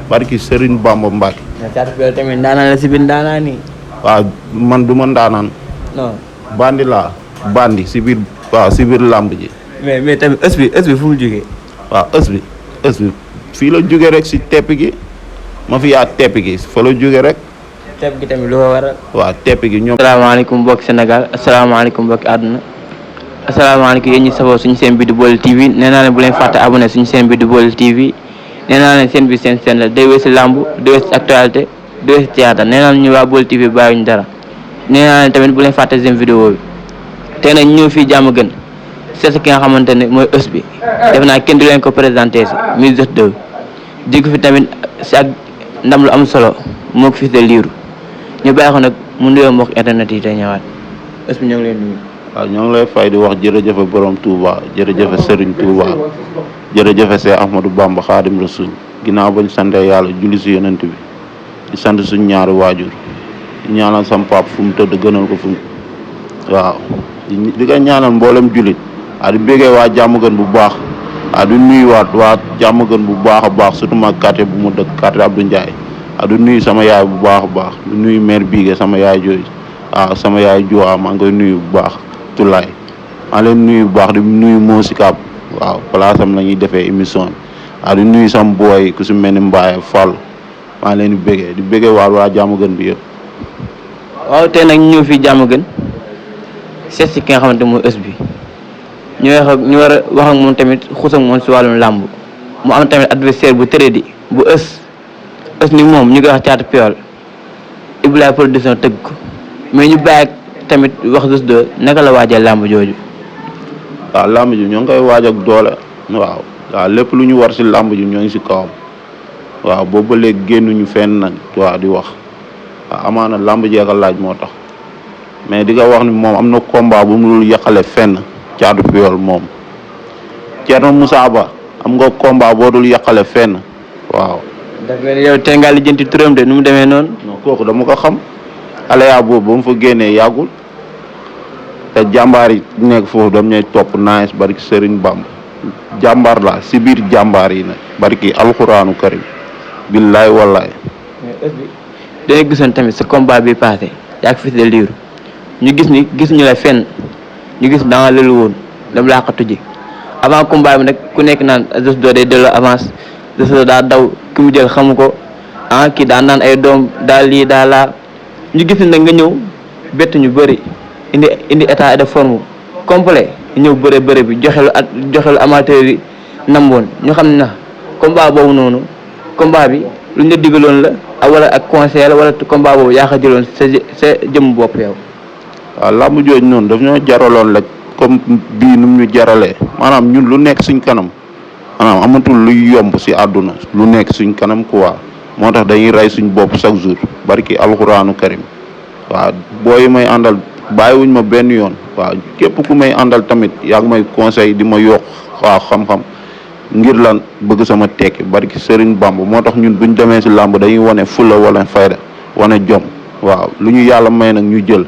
barki Serigne Bamba Mbacke. mais Thiatou Puyol tamit ndaanaan la si biir ndaanaan yi. waaw man du ma ndaanaan. non. bandi laa bandi si biir làmb ji. mais tamit ës bi fu mu jógee. waaw ës bi fii la jóge rek si tepp gi ma fi yaa tepp gi fa la jóge rek. tepp gi tamit lu ko waral. waaw tepp gi ñoom. asalaamaaleykum mbokki Sénégal asalaamaaleykum mbokki àdduna asalaamaaleykum yéen ñi safoo suñu seen bi di Baol TV nee naa leen bu leen fàtte abonné suñu seen bi di Baol TV nee naa leen seen bi seen la day weesu lamb day weesu actualité day weesu théâtre nee naa leen ñu waa Baol TV bàyyiwuñu dara nee naa leen tamit bu leen fàtte seen vidéo bi tey nag ñëw fii jàmm gën seet ki nga xamante ne mooy ës bi def naa kenn du leen ko présenté si muy Zoss 2 jig fi tamit si ak ndam lu am solo moo ko fi de liiru ñu bàyyi ko nag mu nuyoo mbokk internet yi tey ñëwaat ës bi ñoo ngi leen nuyu. waaw ñoo ngi lay fay di wax jërëjëfe borom Touba jërëjëfe Serigne Touba jërëjëfe Seex Ahmadou Bamba Xaadim Rasul ginnaaw bañ sante yàlla julli si yonent bi di sant suñ ñaari waajur di ñaanal sam pap fu mu tëdd gënal ko fu mu waaw di ko ñaanal mboolem jullit di bégee waa jàmm gën bu baax di nuyuwaat waa jàmm gën bu baax a baax surtout ma quartier bu mu dëkk quartier Abdou Ndiaye di nuyu sama yaay bu baax a baax di nuyu mère Bigué sama yaay jooju sama yaay Joa maa ngi koy nuyu bu baax Tulaay maa leen nuyu bu baax di nuyu Mosikaab waaw place am la ñuy defee émission bi di nuyu sam booy ku si mel ni Mbaye Fall maa leen di bëggee waa jàmm gën bi yëpp. waaw tey nag ñëw fii jàmm gën seet si ki nga xamante mooy ës bi ñu war a wax ak moom tamit xuus ak moom si wàllum làmb mu am tamit adversaire bu tëree di bu ës ni moom ñu koy wax Thiatou Puyol Ibrahima production tëgg ko mais ñu bàyyi tamit wax Zoss 2 naka la waajal làmb jooju. waaw làmb ji ñoo ngi koy waaj ak doole waaw lépp lu ñu war si làmb ji ñoo ngi si kawam waaw boobu ba léegi génnuñu fenn nag waaw di wax amaana làmb jee ko laaj moo tax mais di nga wax ni moom am na combat bu mu dul yàqale fenn Thiatou Puyol moom Thierno Moussa Ba am nga combat boo dul yàqale fenn waaw. daf mel ni yow tey ngaa lijjanti turam de nu mu demee noonu. non kooku dama ko xam. Alaya boobu ba mu fa génnee yàggul te jàmbaar yi nekk foofu dam ñooy topp naes barki Serigne Bamba jàmbaar la si biir jàmbaar yi nag barki alxuraanu karim billaay wallaay. mais ës bi dañuy gisoon tamit sa combat bi passé yaa Fils de Lirou ñu gis ñu la fenn ñu gis da nga lëlu woon dem laaxatu ji avant combat bi nag ku nekk naan Zoss 2 day delloo avance Zoss 2 daa daw ki mu jël xamu ko kii daa naan ay doom daal lii daa laa ñu gis nag nga ñëw bett ñu bëri indi état de forme complet ñëw bëre bi joxelu amateur yi namboon ñu xam ne na combat boobu noonu combat bi lu ñu la digaloon la wala ak conseil la wala combat boobu yaa ko jëloon sa jëm bopp yow. waaw làmb jooju noonu daf ñoo jaraloon rek comme bii nu ñu jaralee maanaam ñun lu nekk suñ kanam maanaam amatul luy yomb si àdduna lu nekk suñ kanam quoi moo tax dañuy rey suñ bopp chaque jour barki alxuraanu karim waaw booy may àndal bàyyiwuñ ma benn yoon waaw képp ku may àndal tamit yaa ngi may conseil di ma yokk waaw xam-xam ngir lan bëgg sama tekki barki Serigne Bamba moo tax ñun buñ demee si làmb dañuy wane fulla wala fayda wane jom waaw lu ñu yàlla may nag ñu jël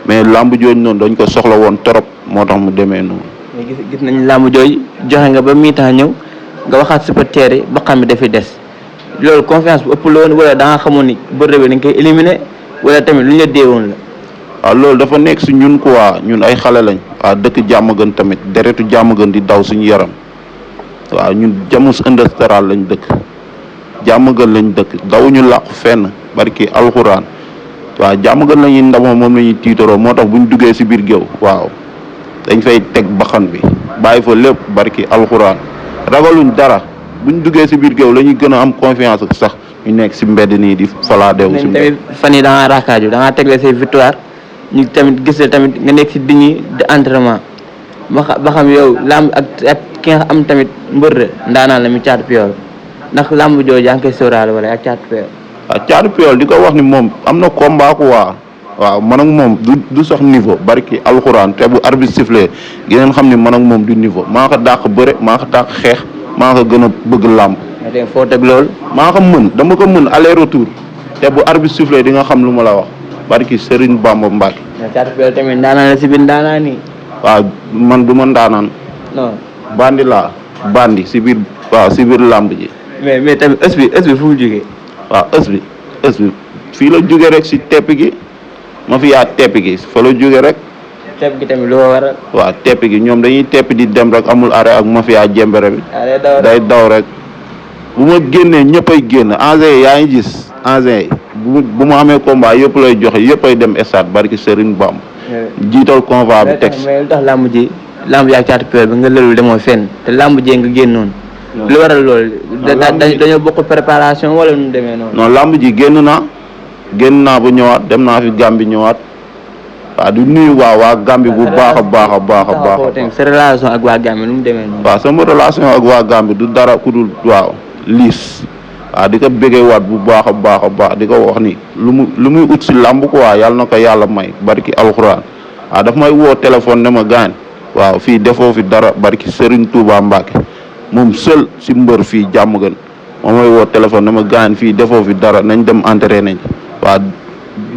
mais làmb jooju noonu dañ ko soxla woon trop moo tax mu demee noonu. mais gis nañ làmb jooju joxe nga ba mi-temps ñëw nga waxaat supporter yi ba xam ne dafay des loolu confiance bu ëpp la woon wala da nga xamoon ni bërëb bi dañ koy éliminer wala tamit lu ñu la deewoon la. waaw loolu dafa nekk si ñun quoi ñun ay xale lañ waaw dëkk jàmm gën tamit deretu jàmm gën di daw suñu yaram waaw ñun jamus industriel lañ dëkk jàmm gën lañ dëkk dawuñu làqu fenn barki alxuraan waaw jàmm gën lañuy ndamoo moom la ñuy tiitaroo moo tax bu ñu duggee si biir géew waaw dañ fay teg baxan bi bàyyi fa lépp barki alxuraan ragaluñ dara bu ñu duggee si biir géew la ñuy gën a am confiance sax ñu nekk si mbedd nii di falaadewu si mbedd. tamit fan yi da ngaa raakaaju da ngaa tegle say victoire ñu tamit gis tamit nga nekk si diñi de entraînement ba xam yow làmb ak ki nga am tamit mbër ndaanaan la mi Thiatou Puyol ndax làmb jooju yaa ngi koy sóoraale wala ak Thiatou Puyol. waaw Thiatou Puyol di ko wax ni moom am na combat quoi waaw man ak moom du sax niveau barki alxuraan te bu arbitre sifflé ngeen xam ni man ak moom du niveau maa ko dàq bëre maa ko dàq xeex maa ko gën a bëgg làmb. nga dégg foo teg loolu. maa ko mën dama ko mën aller retour te bu arbitre sifflé di nga xam lu ma la wax barki Serigne Bamba Mbacke. mais Thiatou Puyol tamit ndaanaan la si biir ndaanaan yi. waaw man du ma ndaanaan. non bandi laa bandi si biir làmb ji. mais tamit ës bi fu mu jógee. waaw ës bi fii la jóge rek si tepp gi mafia tepp gi fa la jóge rek. tepp gi tamit lu ko waral. waaw tepp gi ñoom dañuy tepp di dem rek amul arrêt ak mafia jembere bi. day daw rek bu ma génnee ñëppay génn engins yaa ngi gis engins yi bu ma amee combat yëpp lay joxe yëpp ay dem stade barki Serigne Bamba. jiital convoi bi teg mais lu tax làmb ji ak Caatu Puyol bi nga lëlu demoo fenn te làmb jee nga génnoon. lu waral loolu. dañoo bokk préparation wala nu demee noonu. non làmb ji génn naa ba ñëwaat dem naa fi Gambie ñëwaat waaw du nuyu waa Gambie bu baax a baax. sa relation ak waa Gambie nu mu demee noonu. waaw sama relation ak waa Gambie du dara ku dul waaw liis waaw di ko bëggee waat bu baax a baax di ko wax ni lu muy ut si làmb quoi yàlla na ko yàlla may barki alxuraan waaw daf may woo téléphone ne ma gaañ waaw fii defoo fi dara barki Serigne Touba Mbacke moom seul si mbër fii jàmm gën moom may woo téléphone ne ma gaañ fii defoo fi dara nañ dem entraîné waaw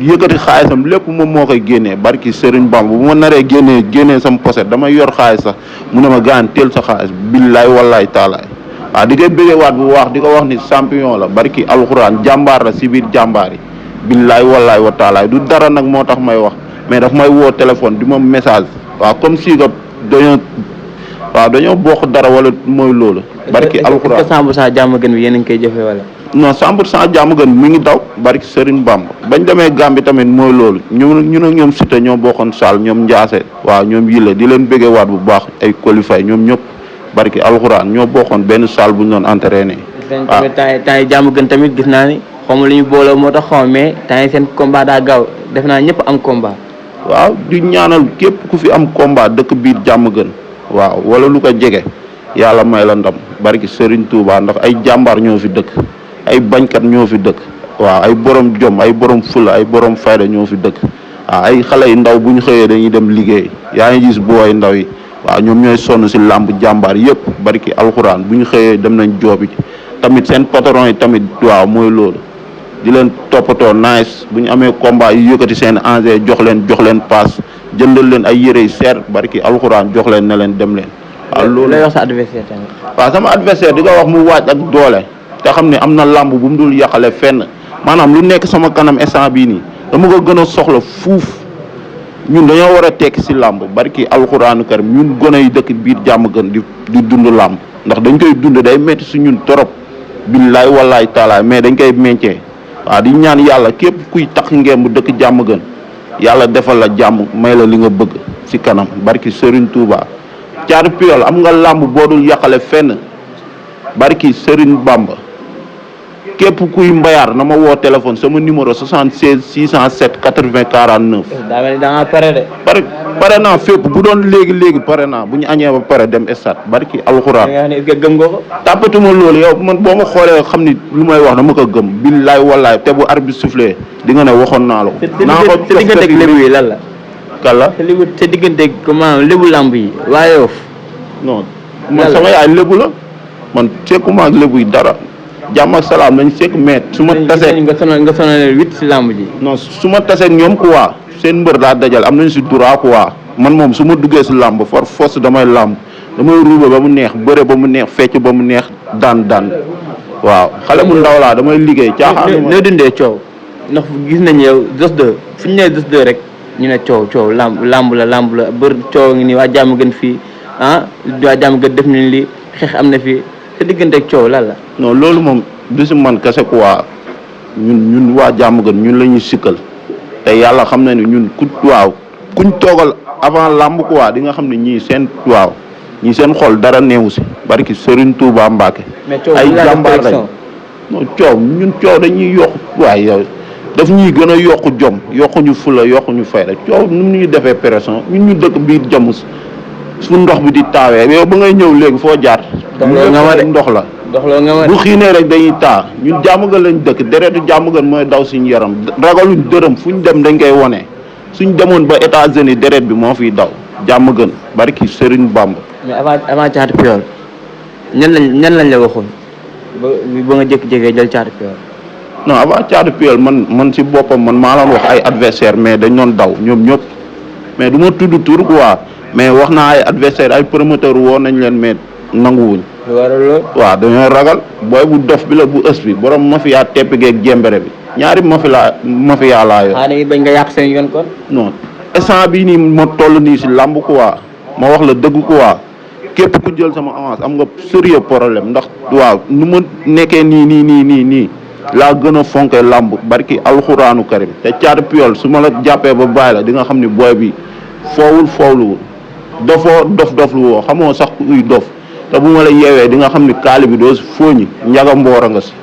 yëkkati xaalisam lépp moom moo koy génnee barki Serigne Bamba bu ma naree génnee sama poset damay yor xaalis sax mu ne ma gaañ teel sa xaalis billaay wallaay taalaay waaw di koy bëggee waat bu waax di ko wax ni champion la barki alxuraan jàmbaar la si biir jàmbaar yi billaay wallaay wa taalaay du dara nag moo tax may wax mais daf may woo téléphone di ma message waaw comme si que dañoo bokk dara wala mooy loolu. barki alxuraan est-ce que 100% jàmm gën bi yéen a ngi koy jëfee wala. non 100% jàmm gën mi ngi daw barki Serigne Bamba bañ demee Gambie tamit mooy loolu ñu ak ñoom Siteu ñoo bokkoon Saal ñoom Ndiasse waaw ñoom Yile di leen bëggee waat bu baax ay qualifié ñoom ñëpp. barki alxuraan ñoo bokkoon benn salle bu ñu doon entraîné. waaw temps yi jàmm gën tamit gis naa ni xaw ma lu ñu booloo moo tax xaw mais temps yi seen combat daa gaaw def naa ñëpp am combat. waaw di ñaanal képp ku fi am combat dëkk biir jàmm gën waaw wala lu ko jege yàlla may la ndam barki Serigne Touba ndax ay jàmbaar ñoo fi dëkk ay bañkat ñoo fi dëkk waaw ay borom jom ay borom fula ay borom fayda ñoo fi dëkk waaw ay xale yu ndaw bu ñu xëyee dañuy dem liggéey yaa ngi gis booy ndaw yi. waaw ñoom ñooy sonn si làmb jàmbaar yëpp barki alxuraan bu ñu xëyee dem nañ joobi tamit seen patron yi tamit waaw mooy loolu di leen toppatoo nice bu ñu amee combat yu yëkkati seen engrais jox leen paas jëndal leen ay yére yu seer barki alxuraan jox leen ne leen dem leen. waaw loolu lay wax sa adversaire tamit. waaw sama adversaire di ko wax mu waaj ak doole te xam ne am na làmb bu mu dul yàqale fenn maanaam lu nekk sama kanam instant bii nii dama ko gën a soxla fuuf. ñun dañoo war a tekki si làmb barki alxuraanu karim ñun gone yi dëkk biir jàmm gën di dund làmb ndax dañ koy dund day métti si ñun torop billaay wallaay taalaay mais dañ koy meñcee waaw di ñaan yàlla képp kuy tax ngemb dëkk jàmm gën yàlla defal la jàmm may la li nga bëgg si kanam barki Serigne Touba Caatu Puyol am nga làmb boo dul yàqale fenn barki Serigne Bamba képp kuy mbayaar na ma woo téléphone sama numéro 76 607 80 49. daa mel ni da ngaa pare de. pare naa fépp bu doon léegi pare naa bu ñu añee ba pare dem stade barki alxuraan. nga xam ne gëm nga ko. tàppatuma loolu yow man boo ma xoolee xam ni lu may wax dama ko gëm billaay wallaay te bu arbitre soufflé di nga ne waxoon naa la ko. naa ko sa digganteeg lébu yi lan la. kàlla sa digganteeg comment lébu lamb yi waaye yow. non man sama yaay lébu la man sekkuma ak lébu yi dara. jàmm ak salaam nañ sekk mais su ma tasee nga sonal 8 si lamb ji. non su ma tasee ñoom quoi seen mbër daa dajal am nañ si droit quoi man moom su ma duggee si làmb for force damay làmb damay ruube ba mu neex bëre ba mu neex fecc ba mu neex daan waaw xale bu ndaw laa damay liggéey caaxaan. noo dundee coow ndax gis nañ yow Zoss 2 fu ñu nee Zoss 2 rek ñu ne coow làmb la bër coow ngi nii waa jàmm gën fii waa jàmm gën def nañ li xeex am na fii sa digganteeg coow lan la. non loolu moom du si man kese quoi ñun waa jàmm gën ñun la ñuy sikkal te yàlla xam na ne ñun kuñ toogal avant làmb quoi di nga xam ne ñii seen xol dara neewu si barki Serigne Touba Mbacke. ay jàmbaar lañ non coow dañuy yokk waaye yow daf ñuy gën a yokku jom yokkuñu fula yokkuñu fayda coow nu ñuy defee pression ñun ñu dëkk biir jamus fu ndox bi di taawee yow ba ngay ñëw léegi foo jaar. ndox la. bu xiinee rek dañuy taa ñun jàmm gën lañ dëkk deretu jàmm gën mooy daw suñu yaram ragaluñ dërëm fu ñu dem dañ koy wone suñ demoon ba États-Unis deret bi moo fiy daw jàmm gën barki Serigne Bamba. mais avant Caatu Puyol ñan lañ la waxoon ba nga jékki-jékkee jël Caatu Puyol. non avant Caatu Puyol man si boppam man maa doon wax ay adversaire mais dañ doon daw ñoom ñëpp mais du ma tudd tur quoi mais wax naa ay adversaire ay promoteur woo nañ leen mais nanguwuñ lu waral lool. waaw dañoo ragal booy bu dof bi la bu ës bi borom mafia tepp geeg jembere bi ñaari mafia laa yor. dañuy bañ nga yàq seen yoon kon. non instant bii nii ma toll nii si làmb quoi ma wax la dëgg quoi képp ku jël sama avance am nga sérieux problème ndax waaw nu ma nekkee nii laa gën a fonkee làmb barki alxuraanu karim te Caatu Piol su ma la jàppee ba bàyyi la di nga xam ni booy bi foowluwul dofoo dof lu woo xamoo sax kuy dof te bu ma la yeewee di nga xam ni kaali bi doo si fooñi njaga mboor a nga si.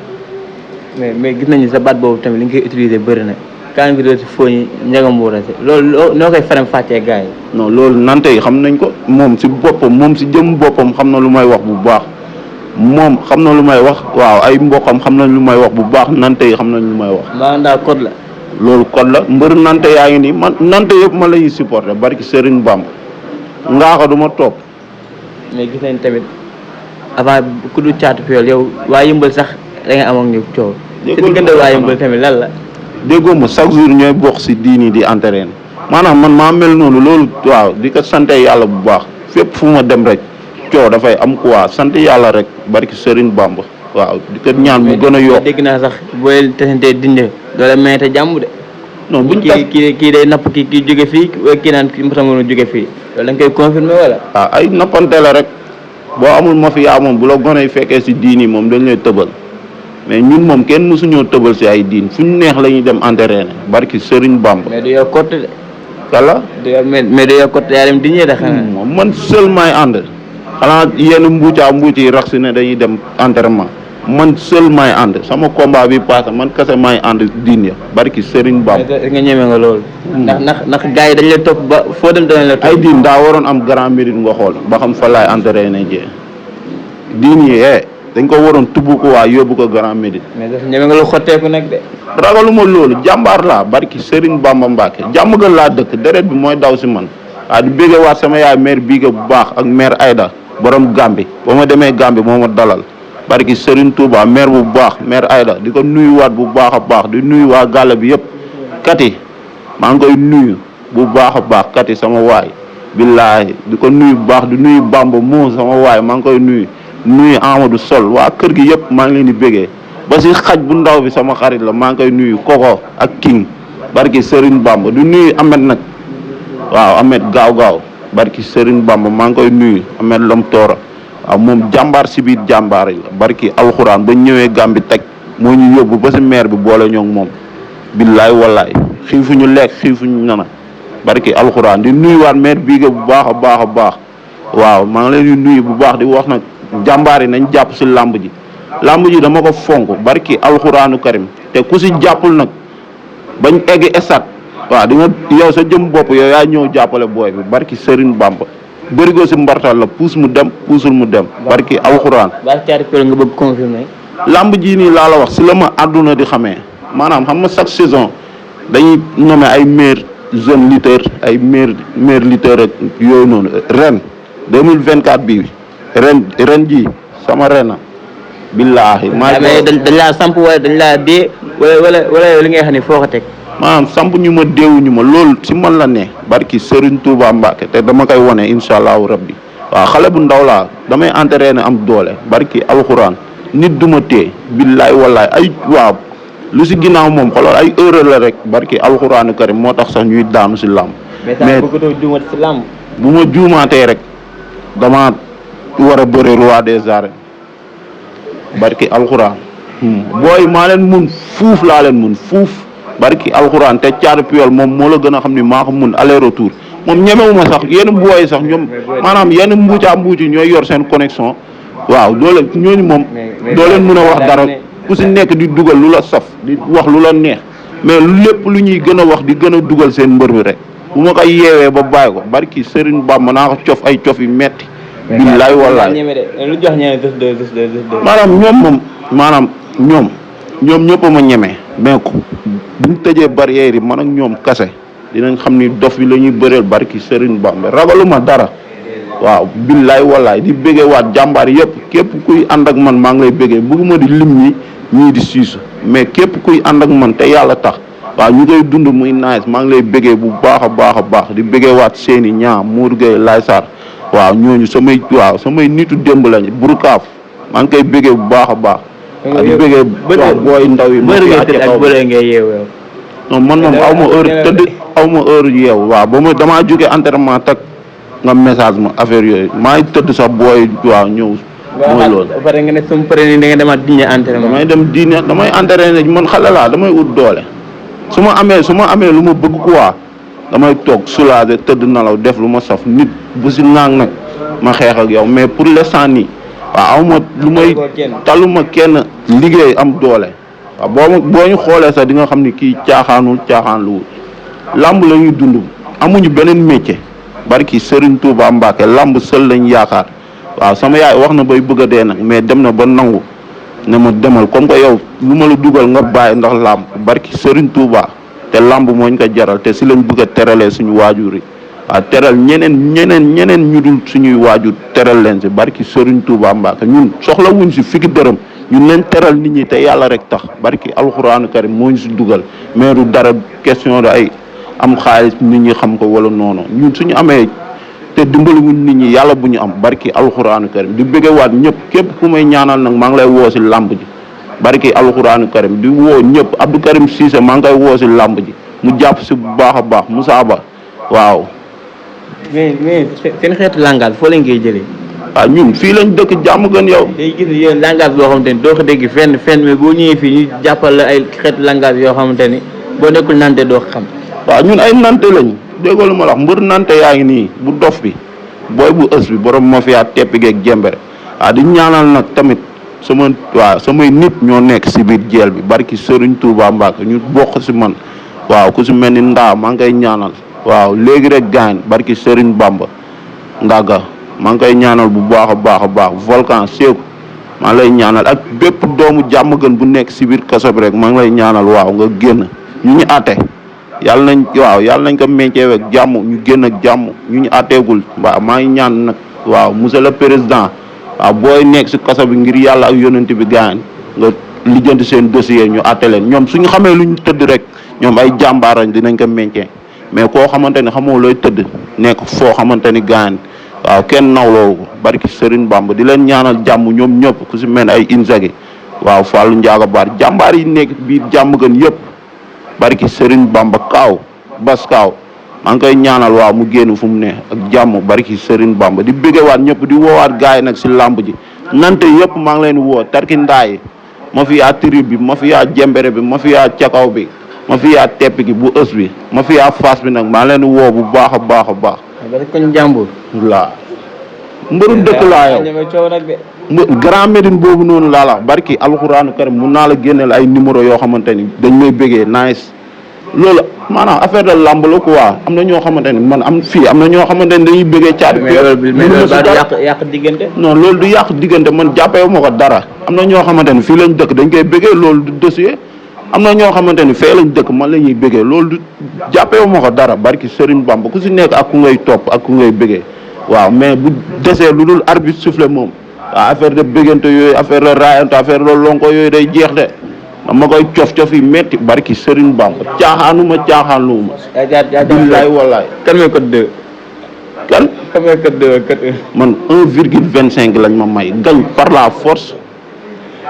mais gis nañu sa baat boobu tamit li nga koy utiliser bëri na kaali bi doo si fooñi njaga mboor a si loolu noo koy faram fàccee gars yi. non loolu nante yi xam nañ ko moom si boppam moom si jëm boppam xam na lu may wax bu baax. moom xam na lu may wax waaw ay mboqam xam nañ lu may wax bu baax nante yi xam nañ lu may wax. maanaam daal code la. loolu code la mbër nante yaa ngi nii man nante yëpp ma la ñuy supporter barki Serigne Bamba ngaaxa du ma topp. mais gis nañ tamit avant ku du Caatu Piol yow waa Yëmbal sax da nga am ak ñu coow. déggoo si diggante waa Yëmbal tamit lan la. déggoo ma chaque jour ñooy bokk si diini di entraîner maanaam man maa mel noonu loolu waaw di ko sante yàlla bu baax fépp fu ma dem rek. coow dafay am quoi sant yàlla rek barki Serigne Bamba waaw di ko ñaan mu gën a yokk. dégg naa sax booy tesantee dinde doole mayete jàmm de. non buñ kii day napp kii jóge fii kii naan kii mosam jóge fii loolu da nga koy confirmer wala. waaw ay nappante la rek boo amul mafia moom bu la gone yi fekkee si diin yi moom dañ lay tëbal mais ñun moom kenn mësuñoo tëbal si ay diin fu ñu neex la ñuy dem entraîner barki Serigne Bamba. mais du yow côté de. kala. mais du yow côté yaa dem diñee de xanaa. moom man seul maay ànd. xanaa yenn mbuuc yi rax si ne dañuy dem entraînement man seul maay ànd sama combat bi passé man kese maay ànd diin ya barki Serigne Bamba. nga ñeme nga loolu. ndax gars yi dañ lay topp ba foo dem danañ la topp. ay diin daa waroon am grand mérite nga xool ba xam fa laay entraîné jee diin yi dañ ko waroon tubb ko waa yóbbu ko grand mérite. mais dafa ñeme nga lu xotteeku nag de. ragaluma loolu jàmbaar laa barki Serigne Bamba Mbacke jàmm gën laa dëkk deret bi mooy daw si man waaw di bégge waat sama yaay mère Biga bu baax ak mère Aïda borom Gambi ba ma demee Gambi moo ma dalal barki Serigne Touba mère bu baax mère Aïda di ko nuyuwaat bu baax a baax di nuyu waa gàll bi yëpp kati maa ngi koy nuyu bu baax a baax kati sama waay billaahi di ko nuyu bu baax di nuyu Bamba moo sama waay maa ngi koy nuyu Amadou Sol waa kër gi yëpp maa ngi leen di bégee ba si xaj bu ndaw bi sama xarit la maa ngi koy nuyu Koko ak King barki Serigne Bamba di nuyu Ahmed nag waaw Ahmed gaaw barki Serigne Bamba maa ngi koy nuyu Ahmed Lom Toora waaw moom jàmbaar si biir jàmbaar yi la barki alxuraan ba ñëwee Gàmbi taj moo ñu yóbbu ba si maire bi boole ñoo moom billaay wallaay xiifuñu lekk xiifuñu nana barki alxuraan di nuyuwaat maire bii bu baax a baax a baax waaw maa ngi leen di nuyu bu baax di wax nag jàmbaar yi nañ jàpp si làmb ji dama ko fonk barki alxuraanu karim te ku si jàppul nag bañ egg estat waaw di nga yow sa jëm bopp yow yaa ñëw jàppale booy bi barki Serigne Bamba bërigo si mbartal la puus mu dem puusul mu dem barki alxuraan. Caatu Piol nga bëgg confirmer. lamb ji nii laa la wax si la ma àdduna di xamee maanaam xam nga chaque saison dañuy nommé ay meilleurs jeunes lutteurs ay meilleurs lutteurs ak yooyu noonu ren 2024 bii ren ji sama rena billaahi. mais dañ laa samp wala dañ laa dee wala li ngay xam ne foo ko teg. maanaam samp ñu ma deewuñu ma loolu si man la ne barki Serigne Touba Mbacke te dama koy wane incha allahu rabbi waaw xale bu ndaw laa damay entraîné am doole barki alxuraan nit du ma tee billaay wallaay ay waaw lu si ginnaaw moom xoolal ay erreur la rek barki alxuraanu karim moo tax sax ñuy daanu si làmb. mais bëggatoo juumat si làmb. bu ma juumaatee rek dama war a bëre roi des arènes barki alxuraan booy maa leen mun fuuf laa leen mun fuuf. barki alxuraan te Caatu Piol moom moo la gën a xam ni maa ko mun aller retour moom ñemewuma sax yenn booy sax ñoom maanaam yenn mbuuci ñooy yor seen connexion waaw doole ñooñu moom doo leen mun a wax dara ku si nekk di dugal lu la saf di wax lu la neex mais lépp lu ñuy gën a wax di gën a dugal seen mbër mi rek bu ma koy yeewee ba bàyyi ko barki Serigne Bamba naa ko cof ay cof yu metti billaay wallaay maanaam ñoom ñëpp ma ñeme mais buñ tëjee barrière yi man ak ñoom kase dinañ xam ni dof bi la ñuy bëreel barki Serigne Bamba ragaluma dara waaw billaay wallaay di béggee waat jàmbaar yëpp képp kuy ànd ak man maa ngi lay béggee bëgguma di lim ñii di siisu mais képp kuy ànd ak man te yàlla tax waaw ñu koy dund muy nice maa ngi lay béggee bu baax a baax a baax di béggee waat seeni ñaa Mour Gueye Laye Sarr waaw ñooñu samay nitu démb lañ Burkaaf maa ngi koy bëggee bu baax a baax. waaw di bëggee waaw booy ndaw yi. bëri nga tëdd ak bëri ngay yeewoo. non man moom aw ma heure tëdd aw ma heure yeew waaw ba ma damaa jóge entraînement tak nga message ma affaire yooyu maa ngi tëdd sax booy waaw ñëw. mooy loolu ba pare nga ne su ma paree da nga demaat diine entraînement. damay dem diine damay entraîné man xale laa damay ut doole su ma amee lu ma bëgg quoi damay toog soulager tëdd nalaw def lu ma saf nit bu si naang nag ma xeex ak yow mais pour l'instant nii waaw aw ma lu may taluma kenn liggéey am doole waaw boo ñu xoolee sax di nga xam ni kii caaxaan lu làmb la ñuy dund amuñu beneen métier barki Serigne Touba Mbacke làmb seul lañ yaakaar waaw sama yaay wax na bay bëgg a dee nag mais dem na ba nangu ne ma demal comme que yow lu ma la dugal nga bàyyi ndax làmb barki Serigne Touba te làmb mooñ ko jaral te si lañ bëgg a teralee suñu waajur yi waaw teral ñeneen ñu dul suñuy waajur teral leen si barki Serigne Touba Mbacke ñun soxla wuñ si fiki dërëm ñun leen teral nit ñi te yàlla rek tax barki alxuraanu karim moo ñu si dugal mais du dara question de ay am xaalis nit ñi xam ko wala noonu ñun suñu amee te dimbaliwuñ nit ñi yàlla bu ñu am barki alxuraanu karim di bëggewaat ñëpp képp ku may ñaanal nag maa ngi lay woo si làmb ji barki alxuraanu karim di woo ñëpp Abdou Karim Cissé maa ngi koy woo si làmb ji mu jàpp si bu baax a baax Moussa Ba waaw. mais seen xeetu langage foo leen koy jëlee. waaw ñun fii lañ dëkk jàmm gën yow. day gis yéen langage boo xamante ni doo ko dégg fenn mais boo ñëwee fii ñu jàppal la ay xeetu langage yoo xamante ni boo nekkul nante doo ko xam. waaw ñun ay nante lañ déggoo lu ma la wax mbër nante yaa ngi nii bu dof bi booy bu ës bi borom mafia teppi geeg jembere waaw di ñaanal nag tamit samay nit ñoo nekk si biir jeel bi barki Serigne Touba Mbacke ñu bokk si man waaw ku si mel ni ndaa maa ngi koy ñaanal waaw léegi rek gaañ barki Serigne Bamba ndaga maa ngi koy ñaanal bu baax a baax volcan seeku maa ngi lay ñaanal ak bépp doomu jàmm gën bu nekk si biir kaso bi rek maa ngi lay ñaanal waaw nga génn ñu àtte yàlla nañ ko meñceew ak jàmm ñu génn ak jàmm ñu àtteegul waaw maa ngi ñaan nag waaw monsieur le président waaw booy nekk si kaso bi ngir yàlla ak yonent bi gaañ nga lijjanti seen dossier ñu àtte leen ñoom suñu xamee lu ñu tëdd rek ñoom ay jàmbaarañ dinañ ko meñcee mais koo xamante ni xamoo looy tëdd nekk foo xamante ni gaañ waaw kenn nawloo ko barki Serigne Bamba di leen ñaanal jàmm ñoom ñëpp ku si mel ne ay Inzaghi waaw Fallou Ndiaga Baar jàmbaar yi nekk biir jàmm gën yëpp barki Serigne Bamba kaaw bas kaaw maa ngi koy ñaanal waaw mu génn fu mu ne ak jàmm barki Serigne Bamba di bëggewaat ñëpp di woowaat gars yi nag si làmb ji nante yëpp maa ngi leen woo tarki ndaay ma fi yaa trib bi ma fi yaa jembere bi ma fi yaa cakaw bi ma fi yaa tepp gi bu ës bi ma fi yaa faas bi nag maa ngi leen woo bu baax a baax a baax koñ jàmbur laa mbëru dëkk laa yow Grand Médine boobu noonu laa la barki alxuraanu karim mun naa la génneel ay numéro yoo xamante ni dañ may bëggee nice loolu maanaam affaire de lamb la quoi am na ñoo xamante ni man am na ñoo xamante ni dañuy bëggee caati mais loolu yàq diggante non loolu du yàq diggante man jàppee ma ko dara am na ñoo xamante ni fii lañ dëkk dañ koy bëggee loolu du dossier am na ñoo xamante ni fee lañ dëkk man la ñuy bëggee loolu du jàppee ma ko dara barki Serigne Bamba ku si nekk ak ku ngay topp ak ku ngay bëggee waaw mais bu desee lu dul arbitre soufflé moom waaw affaire de bëggante yooyu affaire de raayante affaire de lonko yooyu day jeex de ma koy cof yi metti barki Serigne Bamba caaxaanuma billaay wallaay kan mooy code 2 kan mooy code 2 man 1,25 lañ ma may gañ par la force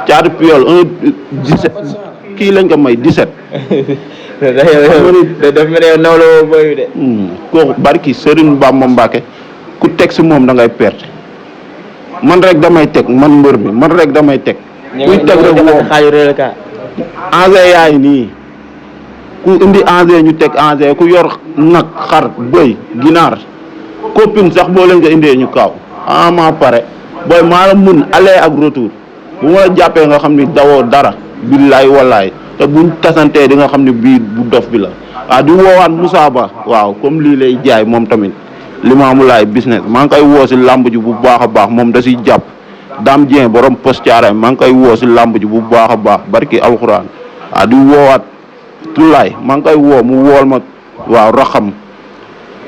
caatu piol 1,17 kii lañ ko may 17 daf mel ne naw la woo booy de kooku barki Serigne Bamba Mbacke ku teg si moom da ngay perte man rek damay teg man mbër mi man rek damay teg kuy teg rek woo engrais yaay nii ku indi engrais ñu teg engrais ku yor nag xar bëy ginaar copine sax boo leen ko indee ñu kaaw ama pare booy maa la mun aller ak retour bu ma la jàppee nga xam ni dawoo dara billaay wallaay te buñ tasantee di nga xam ne bii bu dof bi la waaw di woowaat Moussa Ba waaw comme lii lay jaay moom tamit Limaamu Laay business maa ngi koy woo si làmb ji bu baax a baax moom da siy jàpp Dame Dieng borom post caaray maa ngi koy woo si làmb ji bu baax a baax barki alxuraan waaw di woowaat Tulaay maa ngi koy woo mu wool ma waaw raxam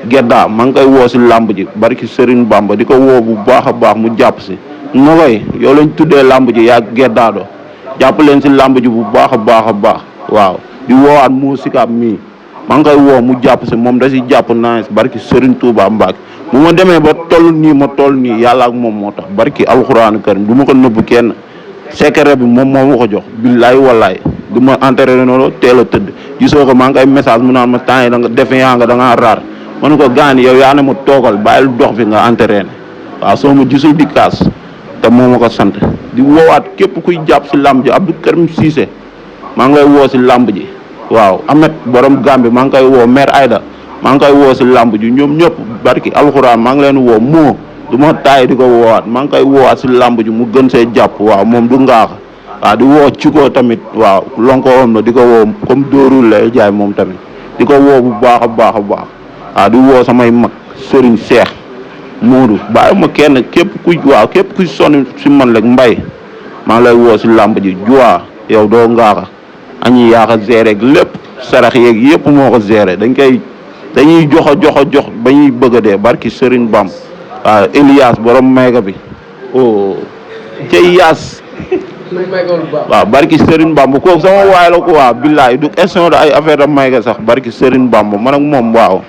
gedda maa ngi koy woo si làmb ji barki Serigne Bamba di ko woo bu baax a baax mu jàpp si nogoy yow lañ tuddee làmb ji yaa geddaado jàpp leen si làmb ji bu baax a baax waaw di woowaat mu sikaab mii maa ngi koy woo mu jàpp si moom da si jàpp naa barki Serigne Touba Mbacke bu ma demee ba toll nii ma toll nii yàlla ak moom moo tax barki alxuraanu karim du ma ko nëbb kenn secret bi moom moo ma ko jox billaay wallaay du ma entraîné noonu teel a tëdd gisoo ko maa ngi ay message mu naan ma temps yi da nga defe yaa nga da ngaa raar ma ne ko gaan yow yaa ne ma toogal bàyyil dox bi nga entraîné waaw soo ma gisul di kaas te moo ma ko sant di woowaat képp kuy jàpp si làmb ji Abdou Karim Cissé maa ngi lay woo si làmb ji waaw Amet borom Gambi maa ngi koy woo mère Aïda maa ngi koy woo si làmb ji ñoom ñëpp barki alxuraan maa ngi leen woo moo du ma taay di ko woowaat maa ngi koy woowaat si làmb ji mu gën see jàpp waaw moom du ngaax waaw di woo ci ko tamit waaw lonko om na di ko woo comme dóorul lay jaay moom tamit di ko woo bu baax a baax a baax waaw di woo samay mag Serigne Cheikh Moodu bàyyi ma kenn képp kuy sonn si man rek mbay maa ngi lay woo si làmb ji juwaa yow doo ngaaxa añi yaaka géré ak lépp sarax yeeg yëpp moo ko géré dañuy jox ba ñuy bëgg a dee barki Serigne Bam waaw Elias borom mayga bi oh cey yaas waaw barki Serigne Bam kooku sama waay la ko waaw billaay du question de ay affaire da mayga sax barki Serigne Bam man ak moom waaw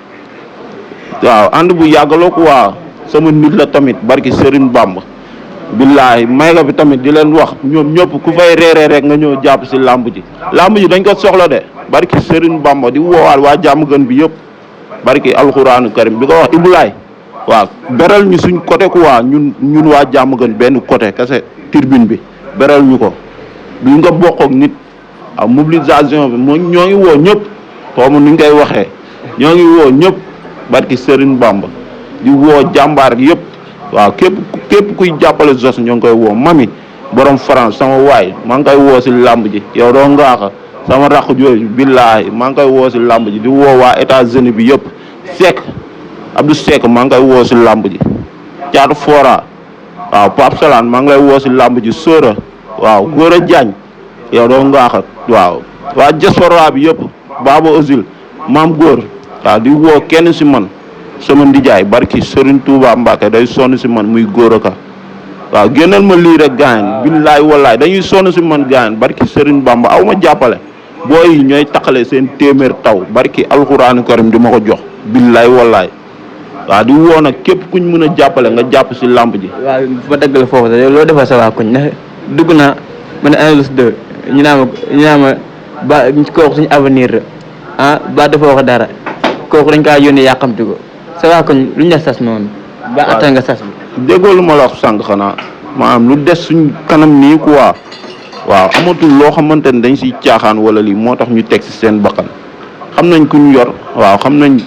ànd bu yàggaloo ko waaw sama nit la tamit barki Serigne Bam billaay mayga bi tamit di leen wax ñoom ñëpp ku fay reeree rek nga ñëw jàpp si làmb ji dañ ko soxla de barki Serigne Bamba di woowaal waa jàmm gën bi yëpp barki alxuraanu karim di ko wax Ibulaay waaw beral ñu suñ côté quoi ñun waa jàmm gën benn côté kese tribune bi beral ñu ko duñ ko bokk ak nit waaw mobilisation bi moo ñoo ngi woo ñëpp xawma ni ñu koy waxee ñoo ngi woo ñëpp barki Serigne Bamba di woo jàmbaar yëpp waaw képp kuy jàppale Zoss ñoo ngi koy woo mami borom France sama waay maa ngi koy woo si làmb ji yow doo ngaaxa sama rakk jooju billaahi maa ngi koy woo si làmb ji di woo waa États-Unis bi yëpp Seck Abdou Seck maa ngi koy woo si làmb ji Caatu Fora waaw Pape Salaan maa ngi lay woo si làmb ji Sora waaw Gora Diagne yow doo ngaaxa waaw waa diaspora bi yëpp Baba Osil maam góor waaw di woo kenn si man sama ndijaay barki Serigne Touba Mbacke day sonn si man muy góor ka waaw génnal ma lii rek gaañ billaay wallaay dañuy sonn si man gaañ barki Serigne Bamba aw ma jàppale booy ñooy taqale seen téeméer taw barki alxuraanu karim di ma ko jox billaay wallaay waaw di woo nag képp kuñ mën a jàppale nga jàpp si làmb ji. waaw ba dëgg la foofu sax loo defal sa waa koñ ndax dugg naa ma ne 1 2 ñu naa ma ba kooku suñu avenir la ba dafa wax dara kooku dañ kaa yónnee yàqamti ko sa waa koñ luñ la sas noonu. ba attan nga sas bi. déggoo lu ma la wax sànq xanaa maanaam lu des suñ kanam nii quoi waaw amatul loo xamante ne dañ siy caaxaan wala lii moo tax ñu teg si seen bakkan xam nañ ku ñu yor waaw xam nañ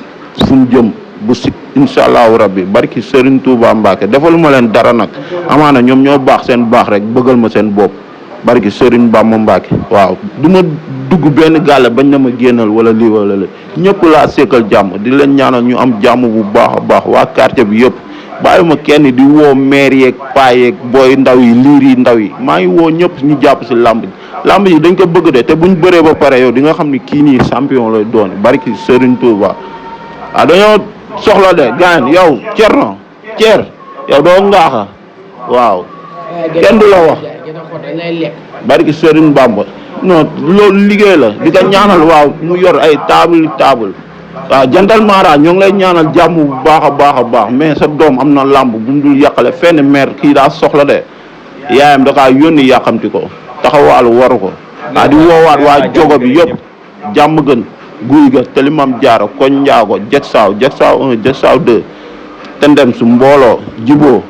fu ñu jëm bu si incha allahu rabbi barki Serigne Touba Mbacke defaluma leen dara nag amaana ñoom ñoo baax seen baax rek bëggal ma seen bopp barki Serigne Bamba Mbacke waaw du ma dugg benn gàlle bañ na ma génnal wala lii wala la ñëpp laa seekal jàmm di leen ñaanal ñu am jàmm bu baax a baax waa quartier bi yëpp bàyyuma kenn di woo maire yeeg paa yeeg booy ndaw yi liir yi ndaw yi maa ngi woo ñëpp ñu jàpp si làmb ji dañ ko bëgg de te buñ bëree ba pare yow di nga xam ni kii nii champion lay doon barki Serigne Touba waaw dañoo soxla de gaan yow Ceer yow doo ngaaxa waaw kenn du la wax barki Serigne Bamba non loolu liggéey la di ko ñaanal waaw mu yor ay table waaw jantal Mara ñoo ngi lay ñaanal jàmm bu baax a baax mais sa doom am na làmb bu mu dul yàqale fenn maire kii daa soxla de yaayam da kaa yónni yàqamti ko taxawaalu waru ko di woowaat waa jogo bi yëpp jàmm gën guy ga te li mam jaara koñ njaago jeg saaw 1 jeg saaw 2 te ndem su mbooloo jiboo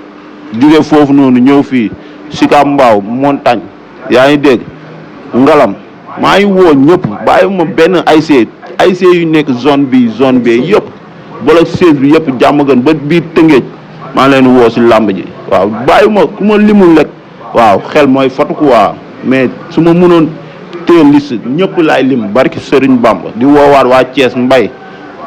jóge foofu noonu ñëw fii Sika Mbaaw montagne yaa ngi dégg ngalam maa ngi woo ñëpp bàyyi ma benn ASC yu nekk zone B yëpp bala 16 bi yëpp jàmm gën ba biir Tëngéej maa ngi leen woo si làmb ji waaw bàyyi ma ku ma limul rek waaw xel mooy fatu quoi mais su ma mënoon téye liste ñëpp laay lim barki Serigne Bamba di woowaat waa Thiès Mbay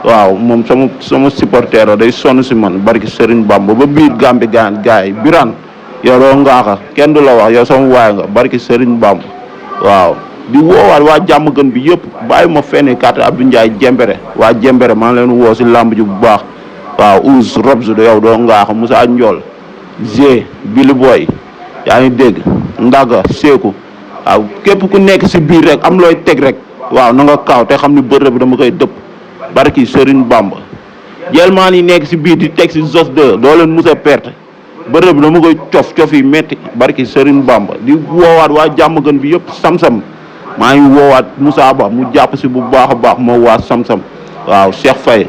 waaw moom sama supporter la day sonn si man barki Serigne Bamba ba biir Gambie gaay yi Birane yow doo ngaaxa kenn du la wax yow sama waay nga barki Serigne Bamba waaw di woowaat waa jàmm gën bi yëpp bàyyi ma fenn carte Abdou Ndiaye jembere waa jembere maa ngi leen woo si làmb ji bu baax waaw Ouz Robs do yow doo ngaaxa Moussa Ndiol G Billy Boy yaa ngi dégg Ndaga Seeku waaw képp ku nekk si biir rek am looy teg rek waaw na nga kaaw te xam ni bërëb bi dama koy dëpp barki Serigne Bamba jelmaan yi nekk si biir di teg si Zos 2 doo leen mus a perte bërëb bi dama koy cof yi metti barki Serigne Bamba di woowaat waa jàmm gën bi yëpp sam-sam maa ngi woowaat Moussa Ba mu jàpp si bu baax a baax moo waa sam-sam waaw Cheikh Faye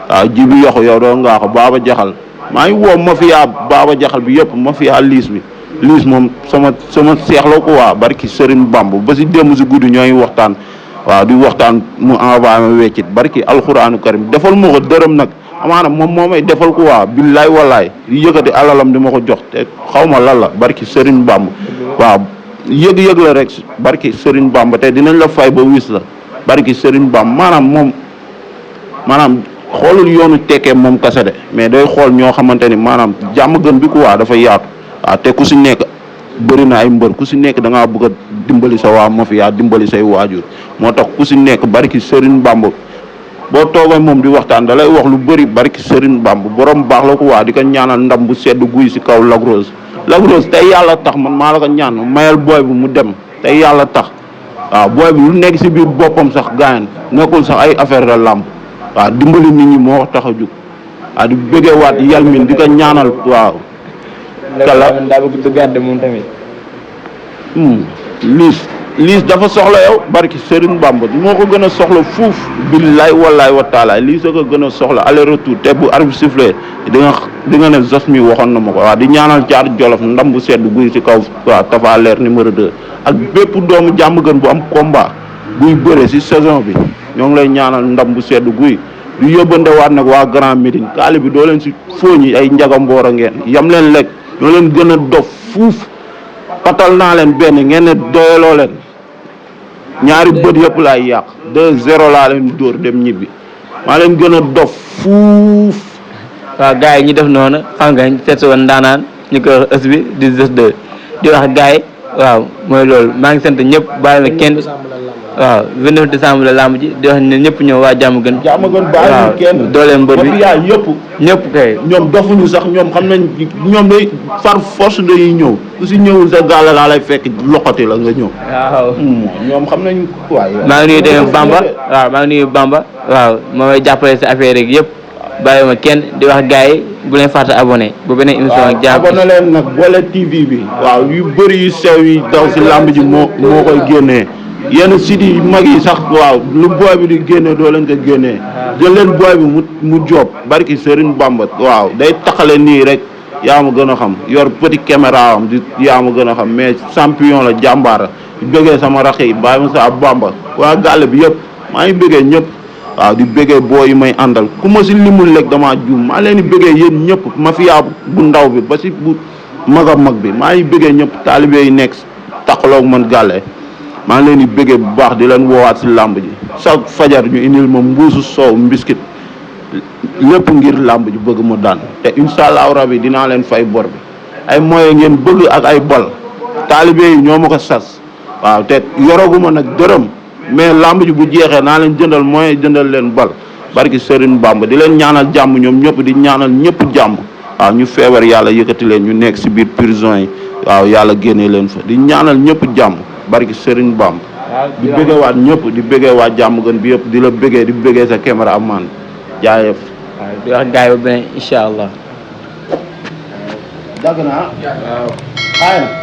waaw jibi yoxu yow doo ngaa ko Baba Jaxal maa ngi woo mafia Baba Jaxal bi yëpp mafia liis moom sama seex la ko waa barki Serigne Bamba ba si démb si guddi ñooy waxtaan waaw di waxtaan mu envoyé ma weccit barki alxuraanu karim defal ma ko dërëm nag amaana moom moo may defal ko waa billaay wallaay di yëkkati alalam di ma ko jox te xaw ma lan la barki Serigne Bamba waaw yëg-yëg la rek barki Serigne Bamba te dinañ la fay ba wis la barki Serigne Bamba maanaam xoolul yoonu tekkee moom kase de mais day xool ñoo xamante ni maanaam jàmm gën bi quoi dafa yaatu waaw te ku si nekk bëri na ay mbër ku si nekk da ngaa bëgg a dimbali sa waa mafia dimbali say waajur moo tax ku si nekk barki Serigne Bamba boo toogee moom di waxtaan da lay wax lu bëri barki Serigne Bamba borom baax la ko waa di ko ñaanal ndam bu sedd guy si kaw Lac Rose tey yàlla tax man maa la ko ñaan mayal booy bi mu dem tey yàlla tax waaw booy bi lu nekk si biir boppam sax gaayan nekkul sax ay affaire de làmb waaw dimbali nit ñi moo tax a jug waaw di bëggee waat yalmin di ko ñaanal waaw kala daa bëgg duggaat moom tamit liis dafa soxla yow barki Serigne Bamba moo ko gën a soxla fuuf billaay wallaay wa taala liis a ko gën a soxla aller retour te bu arbitre sifflé di nga ne Zos mi waxoon na ma ko waaw di ñaanal Caar Jolof ndam bu sedd guy ci kaw waaw Tapha Leer numéro 2 ak bépp doomu jàmm gën bu am combat buy bëre si saison bi ñoo ngi lay ñaanal ndam bu sedd guy du yóbbandewaat nag waa Grand Médine kaali bi doo leen si fooñi ay njagamboor a ngeen yam leen lekk ñoo leen gën a dof fuuf patal naa leen benn ngeen ne doyaloo leen ñaari bët yëpp laay yàq 2-0 laa leen dóor dem ñibbi maa leen gën a dof fuuf. waaw gars yi ñu def noonu xam nga seet si woon ndaanaan ñu koy wax ës bi di Zos 2 di wax gars yi waaw mooy loolu maa ngi sant ñëpp bàyyi ma kenn waaw 29 décembre la lamb ji di wax ne ñëpp ñëw waa jàmm gën bàyyi kenn dooleen mbër bi ñëpp kay ñoom dofuñu sax ñoom xam nañ ñoom day far force dañuy ñëw ku si ñëwul sa gaala laa lay fekk loxoti la nga ñëw waaw ñoom xam nañ waaye maa ngi nuyu tamit Bamba waaw maa ngi nuyu Bamba waaw moo may jàppale si affaire rek yëpp bàyyi ma kenn di wax gars yi bu leen fàtte abonné bu beneen émission ak jàpp abonné leen nag Bollé TV bi waaw yu bëri yu sew yi daw si lamb ji moo koy génnee yenn sites yi mag yi sax waaw lu booy bi di génne doo leen ko génnee jël leen booy bi mu joob barki Serigne Bamba waaw day taxale nii rek yaa ma gën a xam yor petit caméra am di yaa ma gën a xam mais champion la jàmbaara di bëggee sama rax yi bàyyi ma sa Bamba waa gàll bi yëpp maa ngi bëggee ñëpp waaw di bëggee boo yi may àndal ku ma si limul lekk damaa juum maa leen di bëggee yéen ñëpp mafia bu ndaw bi ba si bu mag a mag bi maa ngi bëggee ñëpp taalibe yi nekk taxaloog man gàlle maa ngi leen di bëggee bu baax di leen woowaat si làmb ji chaque fajar ñu indil ma mbuusu soow mbiskit lépp ngir làmb ji bëgg ma daan te incha allahu rabi dinaa leen fay bor bi ay moyens ngeen bëgg ak ay bal taalibe yi ñoo ma ko sas waaw te yoraguma nag dërëm mais làmb ji bu jeexee naa leen jëndal moyen jëndal leen bal barki Serigne Bamba di leen ñaanal jàmm ñoom ñëpp di ñaanal ñëpp jàmm waaw ñu feebar yàlla yëkkati leen ñu nekk si biir prison yi waaw yàlla génnee leen fa di ñaanal ñëpp jàmm barki Serigne Bamba di bëggee waat ñëpp di bëggee waat jàmm gën bi yëpp di la bëggee di bëggee sa caméra amaan jaayëf waaw di wax gars yi ba beneen incha allah dagg naa waaw